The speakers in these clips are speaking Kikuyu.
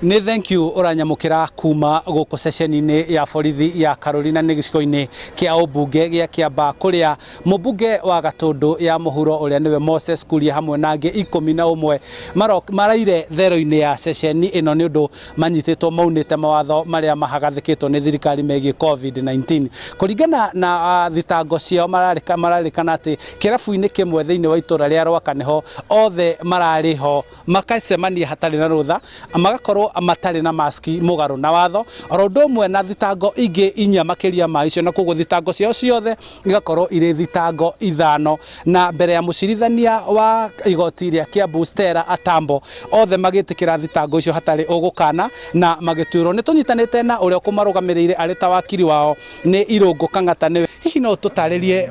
Nĩ thank you ũranyamũkĩra kuma gũkũ ceceni-inĩ ya borithi ya Karuri na nĩ gĩcigo-inĩ kĩa ũmbunge gĩa Kĩambaa kũrĩa mũmbunge wa Gatũndũ ya mũhuro ũrĩa nĩwe Moses Kuria hamwe na angĩ 11 maraire thero-inĩ ya ceceni ĩno nĩ ũndũ manyitĩtwo maunĩte mawatho marĩa mahagathĩkĩtwo nĩ thirikari megiĩ COVID-19. Kũringana na thitango ciao mararĩkana atĩ kĩrabu-inĩ kĩmwe thĩinĩ wa itũra rĩa Rwaka nĩho othe mararĩ ho makacemania hatarĩ na rũtha, magakorwo matarĩ na maski mũgarũ na watho, oro ũndũ ũmwe na thitango ingĩ inya makĩria ma icio, na koguo thitango ciao ciothe igakorwo irĩ thitango ithano. Na mbere ya mũcirithania wa igoti rĩa Kiambu Stella Atambo, othe magĩtĩkĩra thitango icio hatarĩ ũgũkana na magĩtuĩrwo. Nĩ tũnyitanĩte na ũrĩa ũkũmarũgamĩrĩire arĩ ta wakiri wao nĩ Irũngũ Kang'ata. Nĩwe hihi no ũtũtarĩrie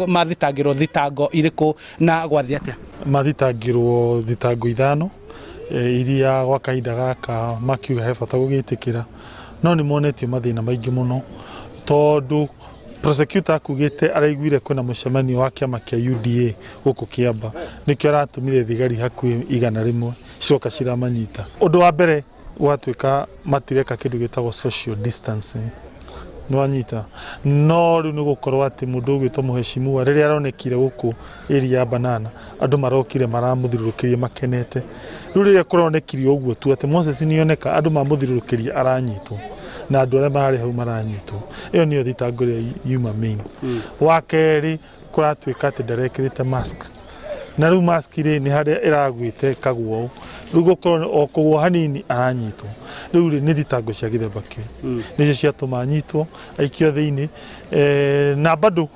mathitangĩrwo thitango irĩkũ na gwathiĩ atĩa? Mathitangĩrwo thitango ithano iria gwa kahinda gaka makiuga he bata gũgĩtĩkĩra, no nĩ monetio mathĩna maingĩ mũno tondũ prosecutor akugĩte araiguire kwĩna mũcemanio wa kĩama kĩa UDA gũkũ Kĩamba, nĩkĩo aratũmire thigari hakuhĩ 100 ciroka ciramanyita. Ũndũ wa mbere gwatuĩka matireka kĩndũ gĩtagwo social distancing, nĩwanyita, no rĩu nĩ gũkorwo atĩ mũndũ ũgwĩtwo mũheshimiwa rĩrĩa aronekire gũkũ area ya Banana andũ marokire maramũthiũrũrũkĩria makenete. Rĩu rĩrĩa kũronekire ũguo tu atĩ Moses nĩoneka andũ mamũthiũrũrũkĩria aranyitwo na andũ arĩa mararĩ hau maranyitwo. Ĩyo nĩyo thitango ĩrĩa yuma main. Wa kerĩ kũratuĩka atĩ ndarekĩrĩte mask, na rĩu mask rĩ nĩ harĩa ĩragwĩte ĩkagũa ũũ, rĩu gũkorwo o kũgũa hanini aranyitwo. Rĩu rĩ nĩ thitango cia gĩthemba kĩu nĩcio ciatũma anyitwo aikio thĩinĩ. Na bado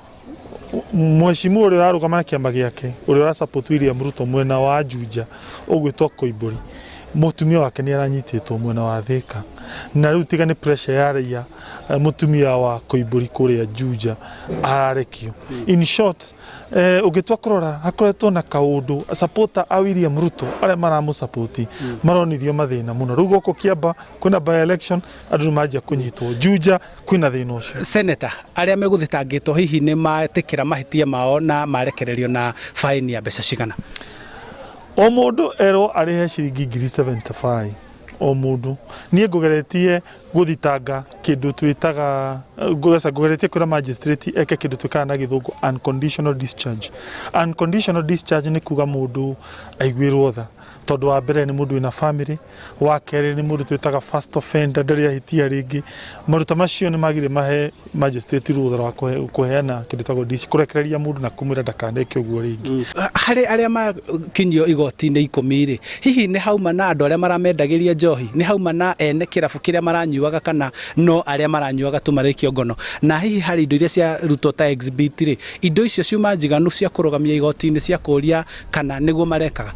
mheshimiwa ũrĩa ũrarũgama na kĩama gĩake ũrĩa ũra support William Ruto mwena wa Juja ũgwĩtwo Koimbũri, mũtumia wake nĩ aranyitĩtwo mwena wa Thika, na rĩu tiga nĩ pressure ya raia, mũtumia wa Koimbũri kũrĩa Juja ararekio. In short, ũngĩtua kũrora hakoretwo na kaũndũ supporter a William Ruto arĩa maramũ support maronithio mathĩna mũno. Rĩu gũkũ Kĩamba kwĩna by election andũ nĩ manjia kũnyitwo, Juja kwĩna thĩna ũcio. Senator, arĩa megũthitangĩtwo hihi nĩ metĩkĩra mahĩtia mao na marekererio na baĩni ya mbeca cigana? O mũndũ erwo arĩhe ciringi 75,000 o mũndũ. Niĩ ngũgeretie gũthitanga kĩndũ twĩtaga ngũgeretie kwĩra magistrate eke kĩndũ twĩkaga na gĩthũngũ unconditional discharge. Unconditional discharge nĩ kuga mũndũ aiguĩrwo tha, tondũ wa mbere nĩ mũndũ wĩna family, wa kerĩ nĩ mũndũ twĩtaga first offender ndarĩ ahĩtia rĩngĩ. Maruta macio nĩ magire mahe magistrate rũtha rwa kũheana kĩndũ gĩtagwo kũrekereria mũndũ na kũmwĩra ndakaneke ũguo rĩngĩ. Harĩ arĩa makinyio igoti-inĩ 10 rĩ, hihi nĩ hauma na andũ arĩa maramendagĩria njohi, nĩ hauma na ene kĩrabu kĩrĩa maranyuaga, kana no arĩa maranyuaga tu marĩkio ngono? Na hihi harĩ indo iria ciarutwo ta exhibit rĩ, indo icio ciuma njiganu cia kũrũgamia igoti-inĩ cia kũria kana nĩguo marekaga?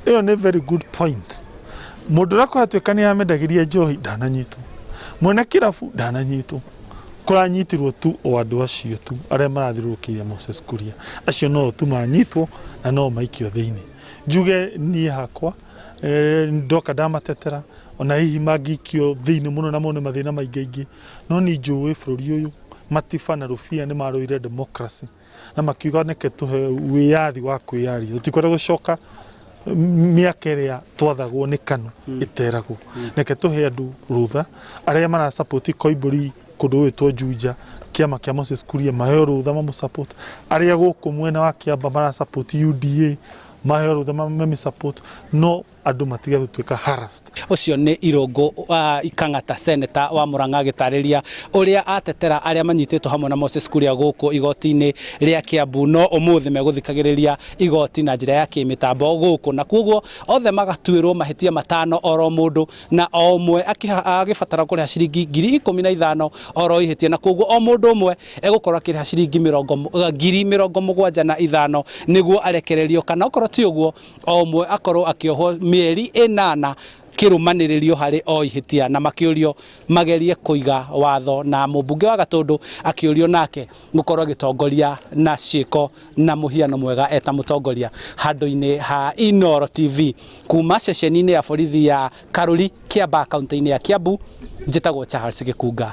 Ĩyo nĩ very good point. Mũndũ ũrĩa kũratuĩka nĩ amendagĩria njohi ndananyitwo, mwene kĩrabu ndananyitwo, kũranyitirwo tu o andũ acio tu arĩa marathiũrũrũkĩirie Moses Kuria, acio no tu manyitwo na no maikio thĩinĩ. Njuge niĩ hakwa ndoka ndamatetera, ona hihi mangĩikio thĩinĩ mũno na mone mathĩna maingĩ aingĩ, no niĩ njũĩ bũrũri ũyũ Matiba na Rũbia nĩ marũire democracy na makiuga neke tũhe wĩyathi wa kwĩyaria, tũtikwenda gũcoka mĩaka ĩrĩa twathagwo nĩ KANU ĩteragwo. Reke tũhe andũ rũtha arĩa mara support Koimbũri kũndũ gwĩtwo Juja, kĩama kĩa Moses Kuria maheo rũtha mamũ support, arĩa gũkũ mwena wa Kĩamba mara support UDA maheo rũtha mamĩ support, no andũ matige gũtuĩka harassed. Ũcio nĩ Irũngũ Kang'ata, seneta wa Murang'a, agĩtarĩria ũrĩa atetera arĩa manyitĩtwo hamwe na Moses Kuria gũkũ igoti-inĩ rĩa Kiambu, no ũmũthĩ megũthikagĩrĩria igoti na njĩra ya kĩmĩtambo gũkũ, na koguo othe magatuĩrwo mahĩtia matano oro mũndũ, na o ũmwe agĩbatara kũrĩha ciringi 15,000 oro ihĩtia, na koguo o mũndũ ũmwe egũkorwo akĩrĩha ciringi 75,000 nĩguo arekererio, kana okorwo ti ũguo o ũmwe akorwo akĩohwo mĩeri 8 kĩrũmanĩrĩrio harĩ o ihĩtia, na makĩũrio magerie kũiga watho, na mũmbunge wa Gatũndũ akĩũrio nake gũkorwo agĩtongoria na ciĩko na mũhiano mwega eta mũtongoria. Handũ-inĩ ha Inooro TV kuma ceceni-inĩ ya borithi ya Karuri, Kiambaa, kaunti-inĩ ya Kiambu, njĩtagwo Charles Gĩkunga.